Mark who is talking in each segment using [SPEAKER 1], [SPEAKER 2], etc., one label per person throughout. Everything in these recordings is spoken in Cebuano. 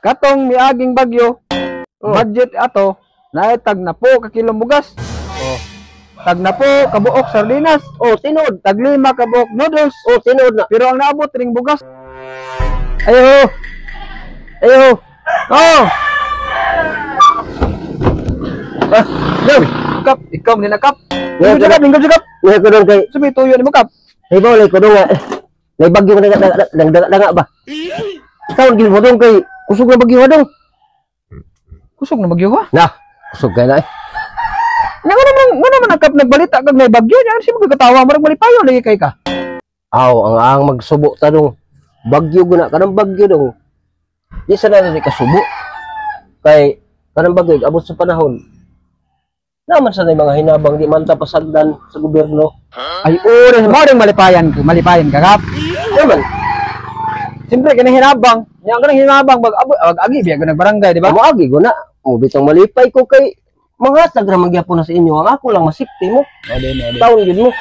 [SPEAKER 1] Katong miaging bagyo, budget ato naay tag na po ka kilong bugas.
[SPEAKER 2] Oh.
[SPEAKER 1] Tag na po kabuok sardinas.
[SPEAKER 2] Oh, tinuod.
[SPEAKER 1] Tag lima kabuok noodles.
[SPEAKER 2] Oh, tinuod na.
[SPEAKER 1] Pero ang naabot ring bugas.
[SPEAKER 2] Ayo. Ayo.
[SPEAKER 1] Oh. Ah, yo, kap, ikaw ni nakap.
[SPEAKER 2] Yeah,
[SPEAKER 1] Lingkod kap, lingkod kap.
[SPEAKER 2] Ngayon ko dong kay
[SPEAKER 1] Sabi tuyo ni mo kap.
[SPEAKER 2] Hey, bawal ko dong nga. May bagyo nga nang danga ba? Taon gid mo dong kay kusog na bagyo dong.
[SPEAKER 1] Kusog na bagyo ha.
[SPEAKER 2] Na, kusog kay na eh.
[SPEAKER 1] Nya nga naman nakap nagbalita kag may bagyo nya si magkatawa murag malipayo lagi kay ka.
[SPEAKER 2] Aw, ang magsubo ta dong. Bagyo guna kanang bagyo dong. Di sa na ni kasubo. Kay kanang bagyo abot sa panahon. Naman sa mga hinabang di man ta pasagdan sa gobyerno.
[SPEAKER 1] Ay ore, mo ring malipayan, malipayan ka kap.
[SPEAKER 2] Naman.
[SPEAKER 1] Siyempre kanang hinabang, nya kanang hinabang bag abo ag agi biya nag barangay, di ba?
[SPEAKER 2] Moagi guna. Mo bitong malipay ko kay manghatag ra magyapon na sa inyo. Ang ako lang masipti mo.
[SPEAKER 1] Ade.
[SPEAKER 2] Taon gid mo.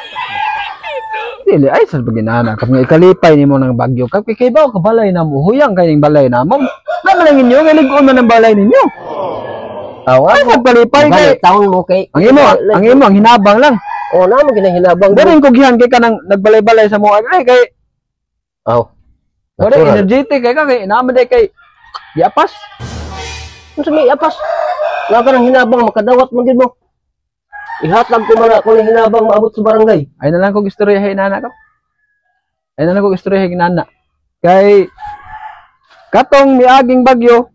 [SPEAKER 1] Dili ay sa paginana kap nga ikalipay nimo ng bagyo kap kay kay baw ka balay na mo huyang kay ning balay na mo. Na man ang inyo kay lig-on man ang balay ninyo.
[SPEAKER 2] Aw,
[SPEAKER 1] Ay sa kalipay kay
[SPEAKER 2] taon mo kay
[SPEAKER 1] ang imo ang hinabang lang.
[SPEAKER 2] Oh, na mo ginahinabang.
[SPEAKER 1] Dili ko gihan kay kanang nagbalay-balay sa mo ay kay
[SPEAKER 2] Aw.
[SPEAKER 1] wala energetic kay ka kay naman day kay giapas.
[SPEAKER 2] Unsa may apas? Nga ka ng hinabang makadawat man gid mo. Ihatag ko man ako ng hinabang maabot sa barangay.
[SPEAKER 1] Ay na lang ko istorya hay nana kap. Ay na lang ko istorya hay nana. Kay katong miaging bagyo,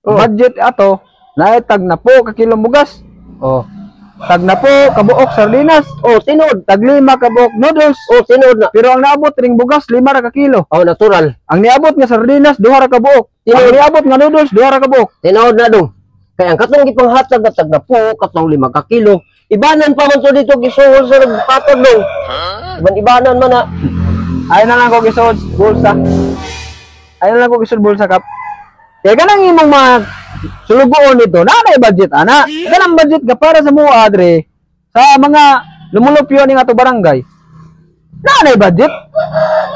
[SPEAKER 1] budget ato naay tag na po ka kilong bugas.
[SPEAKER 2] Oh.
[SPEAKER 1] Tag na po kabuok sardinas.
[SPEAKER 2] Oh, tinuod.
[SPEAKER 1] Tag lima kabuok noodles.
[SPEAKER 2] Oh, tinuod na.
[SPEAKER 1] Pero ang naabot ring bugas 5 ra ka kilo.
[SPEAKER 2] Oh, natural.
[SPEAKER 1] Ang niabot nga sardinas 2 ra ka buok. Ang niabot nga noodles 2 ra ka buok.
[SPEAKER 2] Tinuod na dong. Kay ang katong gipanghatag na tag na po, katong 5 ka kilo. Ibanan pa man to dito gisuhol sa nagpatag dong. Iban-ibanan man na.
[SPEAKER 1] Ay na lang ko gisuod bulsa. Ay na lang ko gisuod bulsa kap. Kaya kanang imong mga sulugoon nito, na may budget ana. Kanang budget ka para sa mua adre sa mga lumulupyo ni ato barangay. Na may budget.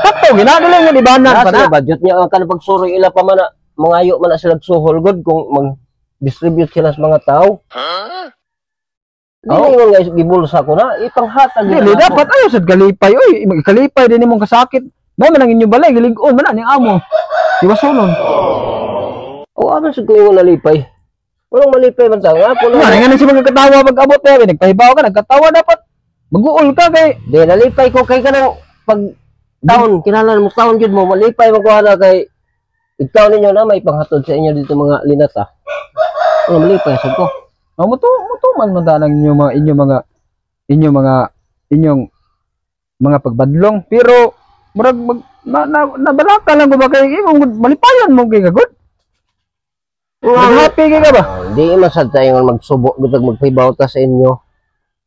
[SPEAKER 1] Sakto ginadali nga ibanan pa
[SPEAKER 2] Nasa
[SPEAKER 1] na.
[SPEAKER 2] Budget niya ang kanang pagsuroy ila pa man na mangayo man na sila suhol god kung mag-distribute sila sa mga tao.
[SPEAKER 1] Oh.
[SPEAKER 2] Dili mo nga gibulsa ko na ipanghatag
[SPEAKER 1] Dili
[SPEAKER 2] nila ako.
[SPEAKER 1] dapat ayo sad kalipay oy, kalipay din imong kasakit. May man ang inyong balay gilig-on man na ning amo. Iwasonon.
[SPEAKER 2] O aman sa ko nalipay. Walang malipay man ta nga ako
[SPEAKER 1] Nga
[SPEAKER 2] na.
[SPEAKER 1] nga si mga katawa pag abot eh, nagpahibaw ka, nagkatawa dapat. Maguol ka kay
[SPEAKER 2] Di nalipay ko kay kanang pag taon kinahanglan mo taon gyud mo malipay man ko ana kay ikaw ninyo na may panghatod sa inyo dito mga linata. Ano malipay sad ko.
[SPEAKER 1] Oh, muto man man tanang inyong mga pagbadlong pero murag mag, na, na, nabalaka lang ko ba kay imong malipayon mo kay kagod. Happy kay ka ba?
[SPEAKER 2] Ah, di man sad tayo nga magsubo gud magpahibaw ta sa inyo.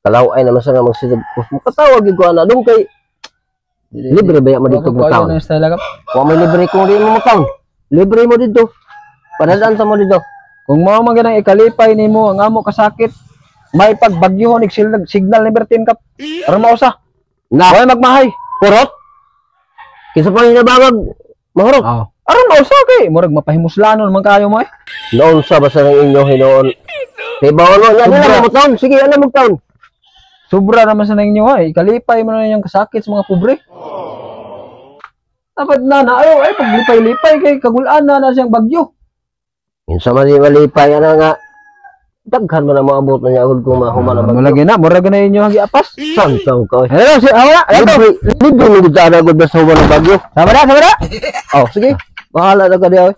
[SPEAKER 2] Kalaw ay naman sa nga magsidog. Makatawag gyud ko ana dong kay libre ba mo dito mo taon? Wa may libre kung di mo taon. Libre mo dito. Padadaan sa mo dito.
[SPEAKER 1] Kung mao man ganang ikalipay nimo ang amo kasakit, may pagbagyohon ig signal, signal ni Bertin kap. Aron mausa.
[SPEAKER 2] Na
[SPEAKER 1] Way magmahay.
[SPEAKER 2] Kurot. Kinsa pa hinabangag mahurot.
[SPEAKER 1] Oh. Aron mausa kay murag mapahimuslanon man kayo mo eh.
[SPEAKER 2] Noon sa basta ng inyo hinuon. Kay bawal mo, yan
[SPEAKER 1] Sobra.
[SPEAKER 2] mo taon. Sige, ano mo taon.
[SPEAKER 1] Sobra naman sa ninyo ay ikalipay mo na inyong kasakit sa mga pobre. Dapat na na ayo ay paglipay-lipay kay kagulaan na na siyang bagyo.
[SPEAKER 2] Kinsa man di malipay ana nga. Daghan man ang maabot na niya agad kung mahuman ang bagyo.
[SPEAKER 1] Lagi na murag na inyo ang giapas.
[SPEAKER 2] Santaw ka. Oy.
[SPEAKER 1] Hello si awa,
[SPEAKER 2] Libre, libre mo gud ana gud basta human ang bagyo.
[SPEAKER 1] Sama na, sama na.
[SPEAKER 2] Oh, sige. Bahala na ka diya. Oy.